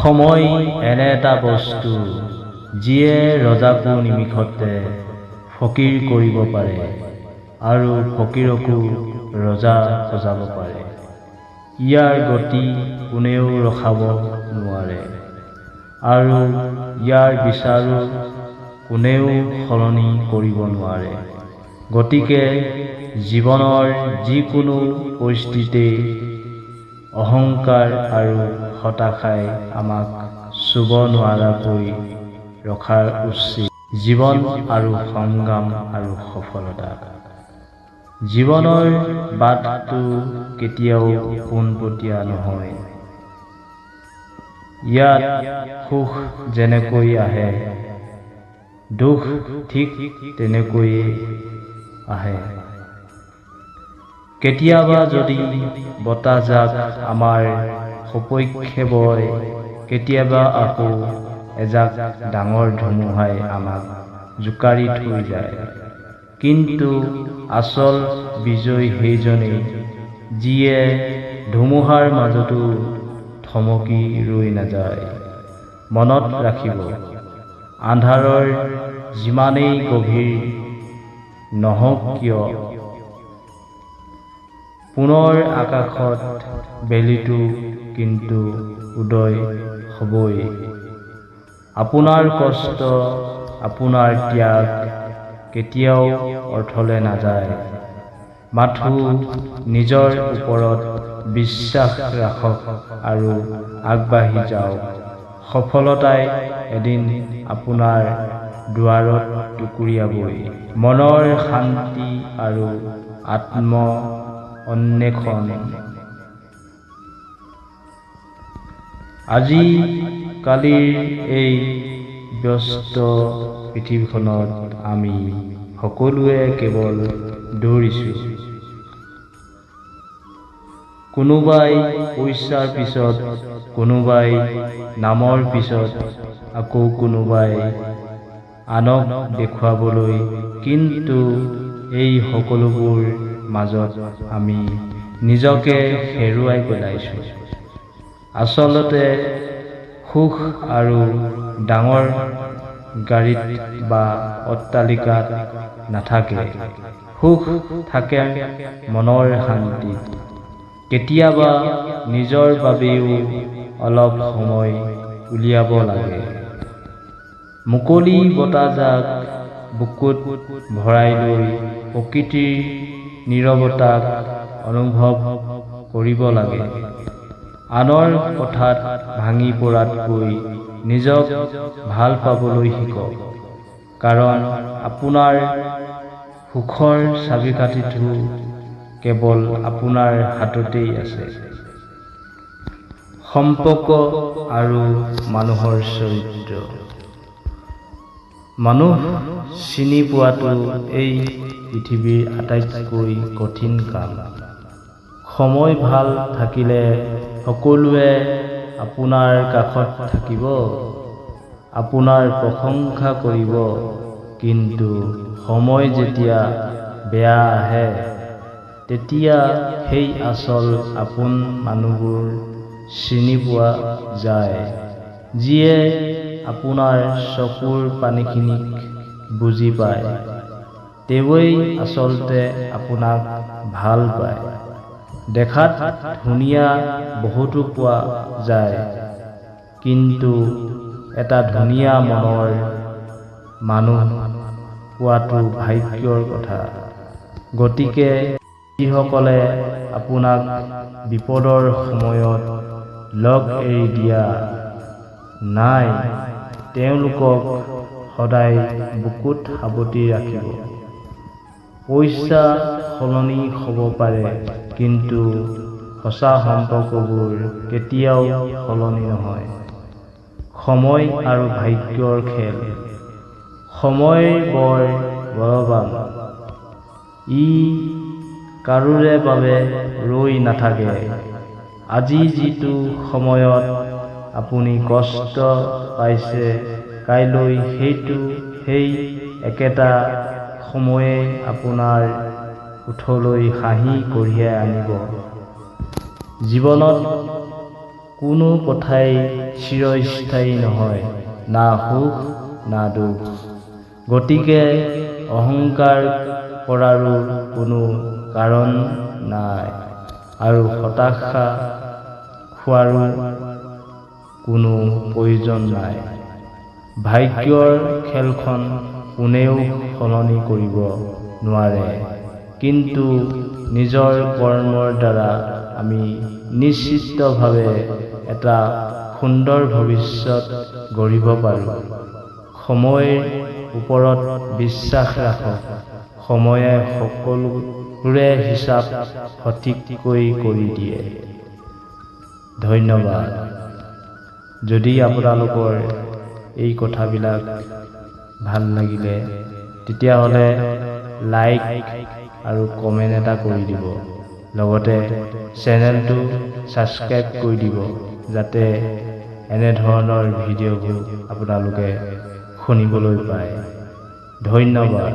সময় এনে এটা বস্তু, যিয়ে ৰজাকো নিমিষতে ফকীৰ কৰিব পাৰে আৰু ফকীৰকো ৰজা সজাব পাৰে। ইয়াৰ গতি কোনেও ৰখাব নোৱাৰে আৰু ইয়াৰ বিচাৰো কোনেও সলনি কৰিব নোৱাৰে। গতিকে জীৱনৰ যিকোনো পৰিস্থিতিতেই অহংকাৰ আৰু হতাশাই আমাক চুব নোৱাৰাকৈ ৰখা উচিত। জীৱন আৰু সংগ্ৰাম আৰু সফলতা। জীৱনৰ বাটটো কেতিয়াও পোনপটীয়া নহয়। ইয়াত সুখ যেনেকৈ আহে, দুখ ঠিক তেনেকৈয়ে আহে। কেতিয়াবা যদি বতাহজাক আমাৰ সপক্ষে বয়, কেতিয়াবা আকৌ এজাক ডাঙৰ ধুমুহাই আমাক জোকাৰি থৈ যায়। কিন্তু আচল বিজয়ী সেইজনেই, যিয়ে ধুমুহাৰ মাজতো থমকি ৰৈ নাযায়। মনত ৰাখিব, আন্ধাৰৰ যিমানেই গভীৰ নহওক কিয়, পুনৰ আকাশত বেলিটো কিন্তু উদয় হ'বই। আপোনাৰ কষ্ট, আপোনাৰ ত্যাগ কেতিয়াও অথলে নাযায়। মাথোঁ নিজৰ ওপৰত বিশ্বাস ৰাখক আৰু আগবাঢ়ি যাওক। সফলতাই এদিন আপোনাৰ দুৱাৰত টুকুৰিয়াবই। মনৰ শান্তি আৰু আত্ম অন্বেষণ। আজিকালিৰ এই ব্যস্ত পৃথিৱীখনত আমি সকলোৱে কেৱল দৌৰিছোঁ। কোনোবাই পইচাৰ পিছত, কোনোবাই নামৰ পিছত, আকৌ কোনোবাই আনক দেখুৱাবলৈ। কিন্তু এই সকলোবোৰ মাজত আমি নিজকে হেৰুৱাই পেলাইছোঁ। আচলতে সুখ আৰু ডাঙৰ গাড়ীত বা অট্টালিকাত নাথাকে। সুখ থাকে মনৰ শান্তিত। কেতিয়াবা নিজৰ বাবেও অলপ সময় উলিয়াব লাগে। মুকলি বতাহজাক বুকুত ভৰাই লৈ প্ৰকৃতিৰ নীৰৱতাক অনুভৱ কৰিব লাগে। আনৰ কথাত ভাঙি পৰাতকৈ নিজক ভাল পাবলৈ শিকক। কাৰণ আপোনাৰ সুখৰ চাবিকাঠিটো কেৱল আপোনাৰ হাততেই আছে। সম্পৰ্ক আৰু মানুহৰ চৰিত্ৰ। মানুহ চিনি পোৱাটো এই পৃথিৱীৰ আটাইতকৈ কঠিন কাম। সময় ভাল থাকিলে সকলোৱে আপোনাৰ কাষত থাকিব, আপোনাৰ প্ৰশংসা কৰিব। কিন্তু সময় যেতিয়া বেয়া আহে, তেতিয়া সেই আচল আপোন মানুহবোৰ চিনি পোৱা যায়, যিয়ে আপোনাৰ চকুৰ পানীখিনিক বুজি পায়। তেওঁৱেই আচলতে আপোনাক ভাল পায়। দেখাত ধুনীয়া বহুতো পোৱা যায়, কিন্তু এটা ধুনীয়া মনৰ মানুহ পোৱাটো ভাগ্যৰ কথা। গতিকে যিসকলে আপোনাক বিপদৰ সময়ত লগ এৰি দিয়া নাই, তেওঁলোকক সদায় বুকুত সাৱটি ৰাখিব। পইচা সলনি হ'ব পাৰে, কিন্তু সঁচা সম্পৰ্কবোৰ কেতিয়াও সলনি নহয়। সময় আৰু ভাগ্যৰ খেল। সময় বৰ বলৱান। ই কাৰোৰে বাবে ৰৈ নাথাকে। আজি যিটো সময়ত আপুনি কষ্ট পাইছে, কাইলৈ সেই একেটা সময়েই আপোনাৰ ওঁঠলৈ হাঁহি কঢ়িয়াই আনিব। জীৱনত কোনো কথাই চিৰস্থায়ী নহয়, না সুখ না দুখ। গতিকে অহংকাৰ কৰাৰো কোনো কাৰণ নাই আৰু হতাশা খোৱাৰো কোনো প্ৰয়োজন নাই। ভাগ্যৰ খেলখন কোনেও সলনি কৰিব নোৱাৰে, কিন্তু নিজৰ কৰ্মৰ দ্বাৰা আমি নিশ্চিতভাৱে এটা সুন্দৰ ভৱিষ্যত গঢ়িব পাৰোঁ। সময়ৰ ওপৰত বিশ্বাস ৰাখক, সময়ে সকলোৰে হিচাপ সঠিককৈ কৰি দিয়ে। ধন্যবাদ। যদি আপোনালোকৰ এই কথাবিলাক ভাল লাগিলে, তেতিয়াহ'লে লাইক আৰু কমেণ্ট এটা কৰি দিব, লগতে চেনেলটো ছাবস্ক্ৰাইব কৰি দিব, যাতে এনেধৰণৰ ভিডিঅ'বোৰ আপোনালোকে শুনিবলৈ পায়। ধন্যবাদ।